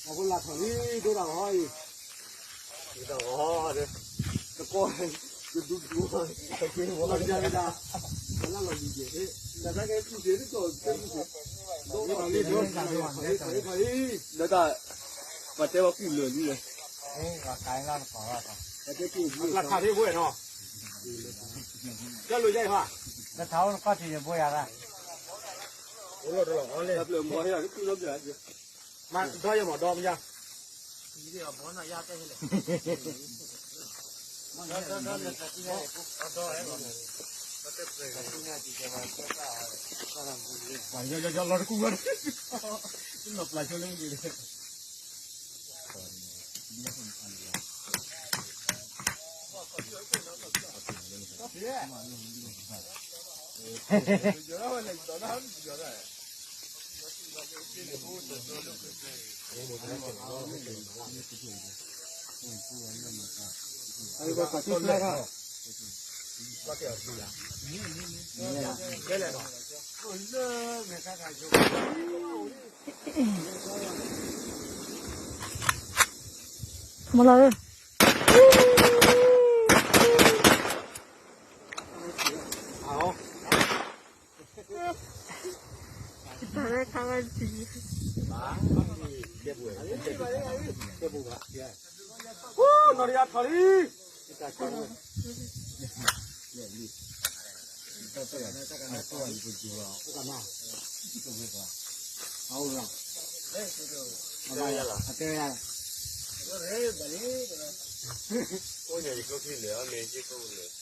အဃိလၢထီၣ်လံ ဒိတၢ်ဂီၤအံၤ, တၢ်ဂီၤဒီး တကီၢ် တဒူဒူ တက့ဝီယၤဝဲဒၣ် တလၢလီၤလံယဲၢ် တၢ်တၢ်ကဲကူၣ်က့ၤ တကီၢ်ကဲကူၣ်က့ၤ ဒိထီၣ်လံ ဒိထီၣ်လံ ထီၣ်လံ ထီၣ်လံ လၢတၢ် ပှၤတဲဝဲကူၣ်လၢာ်လံလဲၣ် လၢထးထ့ဘိနီၤ ကဲလိာ်ယဲၢ်ဟါ လၢထးအိၣ်နကီၢ်ထံးန့ၣ်ဘိယၤသၢ အိၣ်လီၤတလီၤ တၢ်ပျၢၤမီၤဟဲ မၤ ဒီယမီၤဒီမယါ လီၤတကူၣ်ဝဲ လီၤပျၢ်ဆိလၢမုၢ်ဒံး မလီၤဧၢ တၢ်လၢခါဝဲတံၤ နီၢ်တယါထီၣ်လံ အအံၤ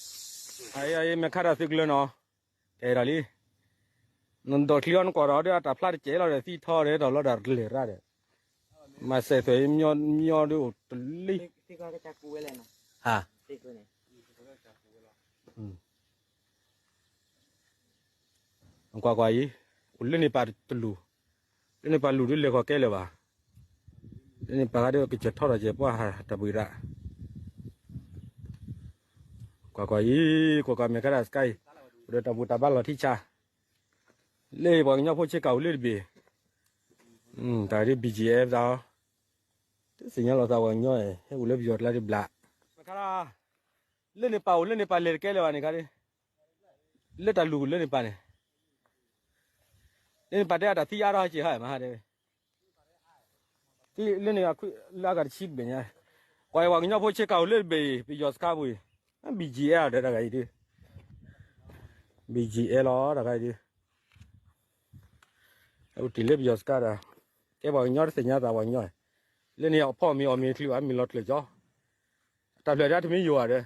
မဲာ်ခါတၢ်သုကလၢနီၤ ကဲဒီးလံ နဒိးချံအီၤနကွၢ်ဒီး ဒီးအတၢ်ဖျါတကဲးလီၤဒီး သံထီဒီး ဒီးလီၤဒီးကလဲၤရၣ်ဒီး မၤစဲးသွဲၣ် မညီဒ်အိၣ်တလံ ဟါ ကွၢ်ကွၢ်အံၤ အိၣ်လၢန့ၣ်ပာ်တလူၢ် လၢန့ၣ်ပာ်လူၢ်ဒ်လဲၤခီၣ်ကဲလၢၤဘၣ် လၢန့ၣ်ပာ်ဂၤဒီးကစၢၢ်ထီၣ်ဒီးကဲပှၤဟးတၢ်ဘှံးရၣ် ကွၢ်ကွၢ်အံၤ ကွၢ်ကွၢ်မဲာ်ခါတၢ်စကါအံၤ အိၣ်ဒီးတၢ်ဘူၣ်တၢ်ဘါလီၤထံဆါ လၢပှၤကညီဖိဆ့ကၤအိၣ်လၢတဘ့ၣ် တၢ်ဒ် B G F သးအီၤ တသ့ၣ်ညါလီၤသးပှၤကညီ ဟဲအိၣ်လၢပယီၤကျါတဘျး လၢန့ၣ်ပာ်အိၣ်လၢန့ၣ်ပာ်လဲၤတကဲလၢၤဘၣ်န့ၣ်ခါ လၢတၢ်လူၢ်လၢန့ၣ်ပာ်န့ၣ် လၢန့ၣ်ပာ်တဲအတၢ်သံအါထီၣ်ဟဲက့ၤဟါမးဟါတဲဝဲ လၢန့ၣ်လၢအဂၤတဆံဘ့ၣ်ညါ ကွၢ်အံၤပှၤကညီဖိဆ့ကၤအိၣ်လၢတဘ့ၣ်အံၤ ပယီၤစခါပူၤအံၤ B G F ဒီးတဂၤအံၤဒ် B G F လီၤတဂၤအံၤဒ် အိၣ်တ့ၢ်လၢပယီၤစခါဒီး ကဲပှၤကညီတသ့ၣ်ညါသးပှၤကညီ လၢန့ၣ်အဖီၣ်မ့ၤအီၣ်မ့ၤချုးအမ့ၤလီၤကျၢၤကၠီ တၢ်ဖျၢၣ်ဒၣ်တမ့ၢ်ယိာ်ဧါဒီး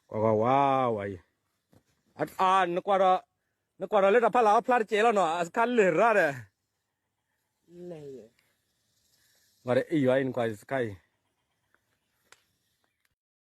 ကွၢ်ကွၢ်ဝါဝါအံၤ နကွၢ်ဒီး နကွၢ်ဒီးလၢတၢ်ဖီလာ်အီၤဖျါတကဲးလီၤနီၤ အစခါလဲၤရၣ်ဒီး ဝါဒီးအံၤဝဲအံၤ နကွၢ်စခါအံၤ